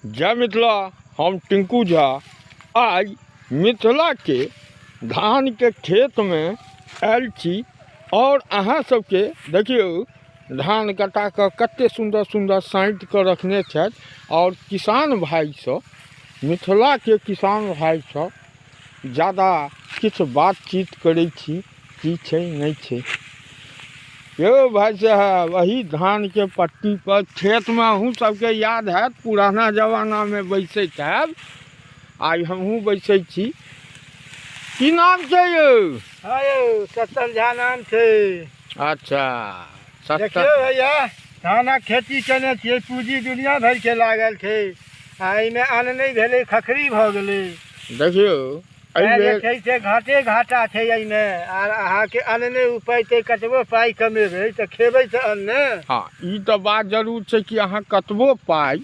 जय मिथिला, हम टिंकू झा आइ मिथिलाके धानके खेतमे आयल छी आओर अहाँ सबके देखियौ धान कटा कऽ कते सुन्दर सुन्दर साँटि कऽ रखने छथि आओर किसान भाइ सब, मिथिलाके किसान भाइ सब जादा किछु बातचीत करै छी की छै नहि छै। यौ भाइ साहब, एही धानके पट्टीपर खेतमे अहूँ सबके याद हैत, पुराना जमानामे बैसैत हैब, आइ हमहूँ बैसै छी। की नाम छै यौ? हँ यौ, सत्तर झा नाम छै। अच्छा, सत्तर। देखियौ भैया, धानक खेती केने छियै, पूँजी दुनिया भरिके लागल छै आ एहिमे अन्न नहि भेलै, खखरी भऽ गेलै। देखियौ एहि जे बेर छै से घाटे घाटा छै एहिमे, आर अहाँके अन्न नहि उपजतै, कतबो पाइ कमेबै तऽ खेबै तऽ अन्न ने। हँ, ई तऽ बात जरूर छै कि अहाँ कतबो पाइ